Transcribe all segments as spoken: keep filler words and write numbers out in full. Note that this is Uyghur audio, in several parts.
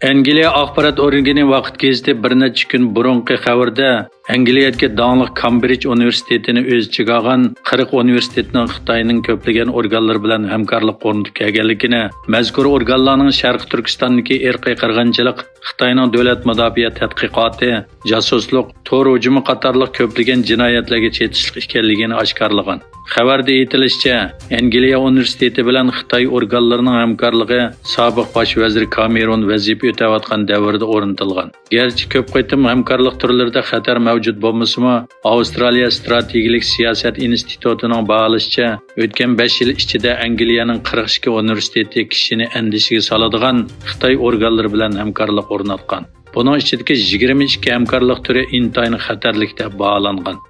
ئەنگلىيە ئاخبارات ئورگىنى ۋاقىت گېزىتى بىر نەچچە كۈن بۇرۇنقى خەۋىرىدە، ئەنگلىيەدىكى داڭلىق كامبرىج ئۇنىۋېرسىتېتىنى ئۆز ئىچىگە ئالغان قىرىق ئۇنىۋېرسىتېتنىڭ خىتاينىڭ كۆپلىگەن ئورگانلىرى بىلەن ھەمكارلىق ئورنىتىپ كەلگەنلىكىنى، مەزكۇر ئورگانلارنىڭ شەرقىي تۈركىستاندىكى ئىرقىي قىرغىنچىلىق، خىتاينىڭ دۆلەت مۇداپىئە تەتقىقاتى، جاسۇسلۇق، تور ھۇجۇمى قاتارلىق كۆپلىگەن جىنايەتلەرگە چېتىشلىق ئىكەنلىكىنى ئاشكارىلىغان. خەۋەردە ئېيتىلىشىچە، ئەنگلىيە ئۇنىۋېرسىتېتى بىلەن خىتاي ئورگانلىرىنىڭ ھەمكارلىقى سابىق باش ۋەزىر كامېرون ۋەزىپە ئۆتەۋاتقان دەۋردە ئورنىتىلغان. گەرچە كۆپ قېتىم ھەمكارلىق تۈرلىرىدە خەتەر مەۋجۇت بولمىسىمۇ، ئاۋسترالىيە ئىستراتېگىيەلىك سىياسەت ئىنستىتۇتىنىڭ باھالىشىچە، ئۆتكەن بەش يىل ئىچىدە ئەنگلىيەنىڭ قىرىق ئىككى ئۇنىۋېرسىتېتى كىشىنى ئەندىشىگە سالىدىغان خىتاي ئورگانلىرى بىلەن ھەمكارلىق ئورناتقان. بۇنىڭ ئىچىدىكى يىگىرمە ئىككى ھەمكارلىق تۈرى ئىنتايىن خەتەرلىك دەپ باھالانغان.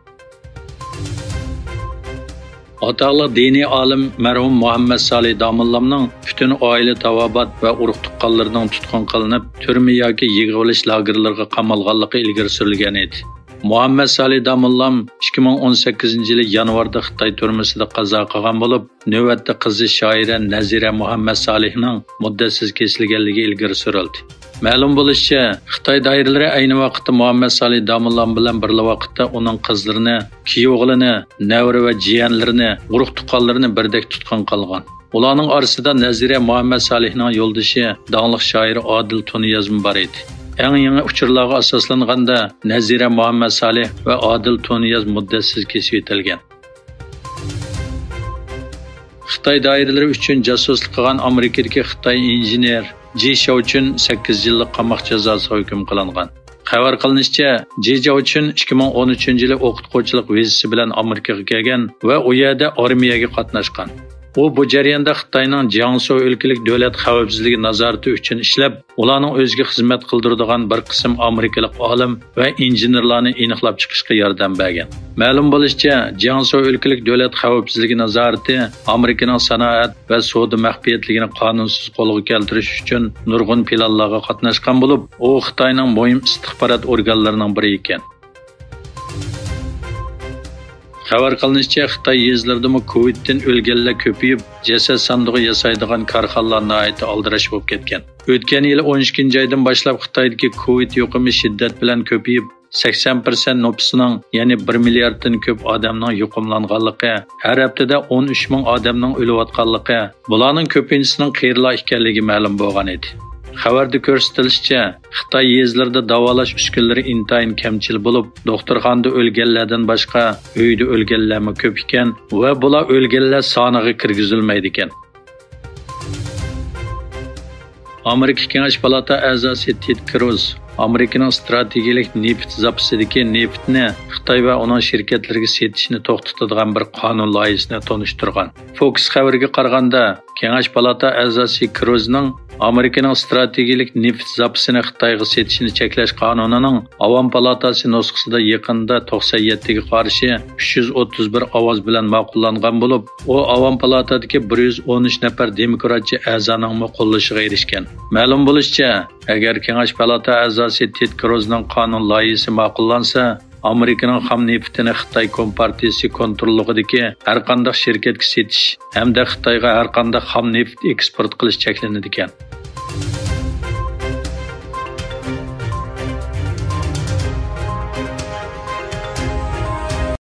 ئاتاقلىق دىنىي ئالىم مەرھۇم مۇھەممەد سالىھ داموللامنىڭ پۈتۈن ئائىلە تاۋابىئات ۋە ئۇرۇق-تۇغقانلىرىنىڭ تۇتقۇن قىلىنىپ، تۈرمە ياكى يىغىۋېلىش لاگېرلىرىغا قامالغانلىقى ئىلگىرى سۈرۈلگەن ئىدى. مۇھەممەد سالىھ داموللام ئىككى مىڭ ئون سەككىزىنچى يىلى يانۋاردا خىتاي تۈرمىسىدە قازا قىلغان بولۇپ، نۆۋەتتە قىزى شائىرە نەزىرە مۇھەممەد سالىھنىڭ مۇددەتسىز كېسىلگەنلىكى ئىلگىرى سۈرۈلدى. مەلۇم بولۇشىچە، خىتاي دائىرىلىرى ئەينى ۋاقىتتا مۇھەممەد سالىھ داموللام بىلەن بىرلا ۋاقىتتا ئۇنىڭ قىزلىرىنى، كۈيئوغلىنى، نەۋرە ۋە جىيەنلىرىنى، ئۇرۇق-تۇغقانلىرىنى بىردەك تۇتقۇن قىلغان. ئۇلارنىڭ ئارىسىدا نەزىرە مۇھەممەد سالىھنىڭ يولدىشى، داڭلىق شائىر ئادىل تۇنىيازمۇ بار ئىدى. ئەڭ يېڭى ئۇچۇرلارغا ئاساسلانغاندا، نەزىرە مۇھەممەد سالىھ ۋە ئادىل تۇنىياز مۇددەتسىز كېسىۋېتىلگەن. خىتاي دائىرىلىرى ئۈچۈن جاسۇسلۇق قىلغان ئامېرىكىدىكى خىتاي ئىنژېنېر جى شياۋچۈن سەككىز يىللىق قاماق جازاسىغا ھۆكۈم قىلىنغان. خەۋەر قىلىنىشىچە، جى شياۋچۈن ئىككى مىڭ ئون ئۈچىنچى يىلى ئوقۇتقۇچىلىق ۋىزىسى بىلەن ئامېرىكىغا كەلگەن ۋە ئۇ يەردە ئارمىيەگە قاتناشقان. ئۇ بۇ جەرياندا خىتاينىڭ جياڭسۇ ئۆلكىلىك دۆلەت خەۋپسىزلىكى نازارىتى ئۈچۈن ئىشلەپ، ئۇلارنىڭ ئۆزىگە خىزمەت قىلدۇرىدىغان بىر قىسىم ئامېرىكىلىق ئالىم ۋە ئىنژېنېرلارنى ئېنىقلاپ چىقىشقا ياردەم بەرگەن. مەلۇم بولۇشىچە، جياڭسۇ ئۆلكىلىك دۆلەت خەۋپسىزلىكى نازارىتى ئامېرىكىنىڭ سانائەت ۋە سودا مەخپىيەتلىكىنى قانۇنسىز قولغا كەلتۈرۈش ئۈچۈن نۇرغۇن پىلانلارغا قاتناشقان بولۇپ، ئۇ خىتاينىڭ مۇھىم ئىستىخبارات ئورگانلىرىنىڭ بىرى ئىكەن. خەۋەر قىلىنىشىچە، خىتاي يېزىلىرىدىمۇ كوۋىدتىن ئۆلگەنلەر كۆپىيىپ، جەسەت ساندۇقى ياسايدىغان كارخانىلار ناھايىتى ئالدىراش بولۇپ كەتكەن. ئۆتكەن يىلى ئون ئىككىنچى ئايدىن باشلاپ خىتايدىكى كوۋىد يۇقۇمى شىددەت بىلەن كۆپىيىپ، سەكسەن پىرسەنت نوپۇسىنىڭ، يەنى بىر مىلياردتىن كۆپ ئادەمنىڭ يۇقۇملانغانلىقى، ھەر ھەپتىدە ئون ئۈچ مىڭ ئادەمنىڭ ئۆلۈۋاتقانلىقى، بۇلارنىڭ كۆپىنچىسىنىڭ قېرىلار ئىكەنلىكى مەلۇم بولغان ئىدى. خەۋەردە كۆرسىتىلىشىچە، خىتاي يېزىلىرىدا داۋالاش ئۈسكۈنىلىرى ئىنتايىن كەمچىل بولۇپ، دوختۇرخانىدا ئۆلگەنلەردىن باشقا ئۆيدە ئۆلگەنلەرمۇ كۆپ ئىكەن ۋە بۇلار ئۆلگەنلەر سانىغا كىرگۈزۈلمەيدىكەن. ئامېرىكا كېڭەش پالاتا ئەزاسى تېد كروز ئامېرىكىنىڭ ئىستراتېگىيەلىك نېفىت زاپىسىدىكى نېفىتنى خىتاي ۋە ئۇنىڭ شىركەتلىرىگە سېتىشنى توختىتىدىغان بىر قانۇن لايىھىسىنى تونۇشتۇرغان. فوكس خەۋىرىگە قارىغاندا، كېڭەش پالاتا ئەزاسى كروزنىڭ ئامېرىكىنىڭ ئىستراتېگىيەلىك نېفىت زاپىسىنى خىتايغا سېتىشنى چەكلەش قانۇنىنىڭ ئاۋام پالاتاسى نۇسخىسىدا يېقىندا توقسەن يەتتىگە قارشى ئۈچ يۈز ئوتتۇز بىر ئاۋاز بىلەن ماقۇللانغان بولۇپ، ئۇ ئاۋام پالاتادىكى بىر يۈز ئون ئۈچ نەپەر دېموكراتچى ئەزانىڭمۇ قوللىشىغا ئېرىشكەن. مەلۇم بولۇشىچە، ئەگەر كېڭەش پالاتا ئەزاسى تېد كروزنىڭ قانۇن لايىھىسى ماقۇللانسا، ئامېرىكىنىڭ خام نېفىتىنى خىتاي كومپارتىيىسى كونتروللۇقىدىكى ھەرقانداق شىركەتكە سېتىش ھەمدە خىتايغا ھەرقانداق خام نېفىت ئېكسپورت قىلىش چەكلىنىدىكەن.